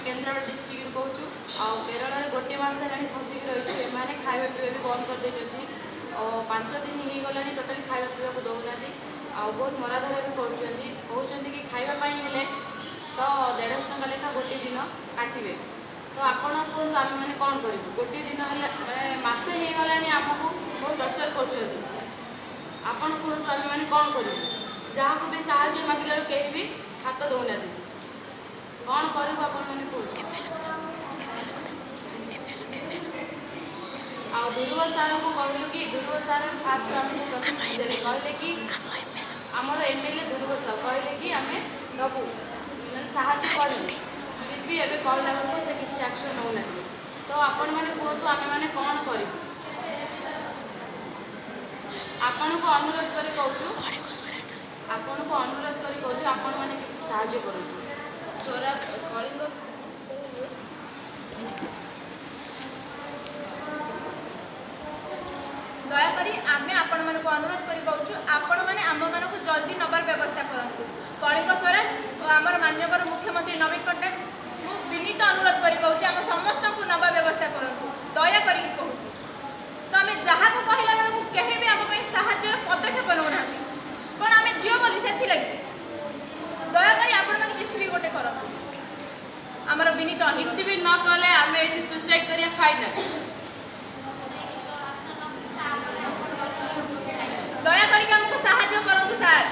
କେନ୍ଦ୍ରାପଡ଼ା ଡିଷ୍ଟ୍ରିକ୍ଟରୁ କହୁଛୁ। ଆଉ କେରଳରେ ଗୋଟିଏ ମାସ ହେଲାଣି ଫସିକି ରହିଛୁ। ଏମାନେ ଖାଇବା ପିଇବା ବି ବନ୍ଦ କରିଦେଇଛନ୍ତି। ଆଉ 5 ଦିନ ହେଇଗଲାଣି, ଟୋଟାଲି ଖାଇବା ପିଇବାକୁ ଦେଉନାହାନ୍ତି ଆଉ ବହୁତ ମରାଧରା ବି କରୁଛନ୍ତି। କହୁଛନ୍ତି କି ଖାଇବା ପାଇଁ ହେଲେ ତ 150 ଟଙ୍କା ଲେଖା ଗୋଟିଏ ଦିନ କାଟିବେ। ତ ଆପଣ କୁହନ୍ତୁ, ଆମେମାନେ କ'ଣ କରିବୁ? ଗୋଟିଏ ଦିନ ହେଲା, ମାନେ ମାସେ ହେଇଗଲାଣି, ଆମକୁ ବହୁତ ଟର୍ଚର୍ କରୁଛନ୍ତି। ଆପଣ କୁହନ୍ତୁ, ଆମେମାନେ କ'ଣ କରିବୁ? ଯାହାକୁ ବି ସାହାଯ୍ୟ ମାଗିଲା ବେଳକୁ କେହି ବି ହାତ ଦେଉନାହାନ୍ତି। କ'ଣ କରିବୁ, ଆପଣମାନେ କୁହନ୍ତୁ। ଆଉ ଧ୍ରୁବ ସାର୍ଙ୍କୁ କହିଲୁ କି, ଧ୍ରୁବ ସାର୍ ଫାଷ୍ଟ ଆମକୁ ପ୍ରତିଶ୍ରୁତି ଦେଲେ, କହିଲେ କି ଆମର ଏମଏଲଏ ଧ୍ରୁବ ସାହୁ କହିଲେ କି ଆମେ ଦେବୁ, ମାନେ ସାହାଯ୍ୟ କରିବୁ। ଫିର୍ ବି ଏବେ କହିଲା ବେଳକୁ ସେ କିଛି ଆକ୍ସନ୍ ନେଉନାହାନ୍ତି। ତ ଆପଣମାନେ କୁହନ୍ତୁ, ଆମେମାନେ କ'ଣ କରିବୁ? ଆପଣଙ୍କୁ ଅନୁରୋଧ କରି କହୁଛୁ, ଆପଣଙ୍କୁ ଅନୁରୋଧ କରି କହୁଛୁ, ଆପଣମାନେ କିଛି ସାହାଯ୍ୟ କରନ୍ତୁ। ସ୍ୱରାଜ କଳିଙ୍ଗ। ଦୟାକରି ଆମେ ଆପଣମାନଙ୍କୁ ଅନୁରୋଧ କରି କହୁଛୁ, ଆପଣମାନେ ଆମମାନଙ୍କୁ ଜଲ୍ଦି ନେବାର ବ୍ୟବସ୍ଥା କରନ୍ତୁ। କଳିଙ୍ଗ ସ୍ୱରାଜ ଓ ଆମର ମାନ୍ୟବର ମୁଖ୍ୟମନ୍ତ୍ରୀ ନବୀନ ପଟ୍ଟନାୟକ, ମୁଁ ବିନୀତ ଅନୁରୋଧ କରି କହୁଛି, ଆମ ସମସ୍ତଙ୍କୁ ନେବା ବ୍ୟବସ୍ଥା କରନ୍ତୁ, ଦୟା କରିକି କହୁଛି। ତ ଆମେ ଯାହାକୁ କହିଲା ବେଳକୁ କେହି ବି ଆମ ପାଇଁ ସାହାଯ୍ୟର ପଦକ୍ଷେପ ନେଉନାହାନ୍ତି। କ'ଣ ଆମେ ଝିଅ ବୋଲି ସେଥିଲାଗି? ଦୟାକରି ଆପଣମାନେ କିଛି ବି ଗୋଟେ କରନ୍ତୁ, ଆମର ବିନୀତ ଅନୁରୋଧ। କିଛି ବି ନ କଲେ ଆମେ ଏଠି ସୁଇସାଇଡ୍ କରିବା ଫାଇନାଲ। ଦୟା କରିକି ଆମକୁ ସାହାଯ୍ୟ କରନ୍ତୁ ସାର୍।